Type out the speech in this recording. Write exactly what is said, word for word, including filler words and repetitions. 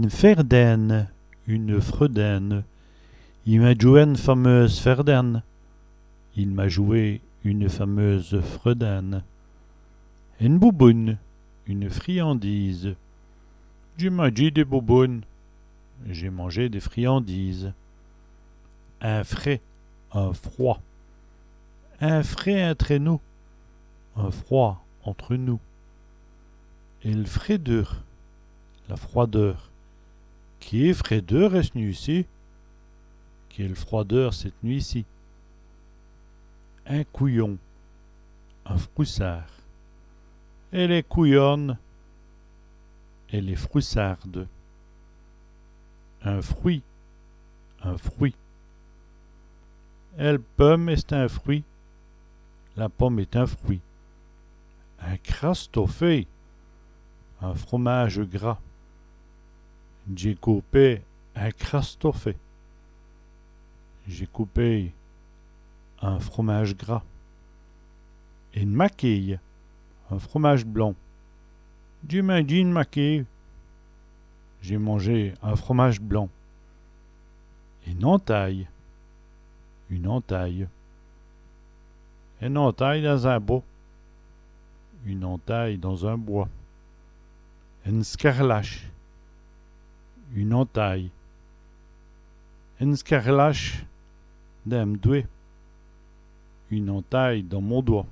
Ène fèrdin.ne, une fredaine. I m'a djouwé ène fameûse fèrdin.ne. Il m'a joué une fameuse fredaine. Ène bouboune, une friandise. Dj'é mindjî dès boubounes. J'ai mangé des friandises. In frèd, un froid. In frèd intrè nos, un froid entre nous. Èl frèdeûr, la froideur. Qué frèdeûr ès' nût-ci ! Quelle froideur cette nuit-ci ! In couyon, un froussard. Èle èst couyone, elle est froussarde. In frût, un fruit. Èl peume èst in frût. La pomme est un fruit. In cras stofé, un fromage gras. Dj'é côpé in cras stofé. J'ai coupé un fromage gras. Ène makéye, un fromage blanc. Dj'é mindjî ène makéye. J'ai mangé un fromage blanc. Ène entaye, une entaille. Ène entaye dins in bos. Une entaille dans un bois. Ène scarlache, une entaille. Ène scarlache dins m' dwèt. Une entaille dans mon doigt.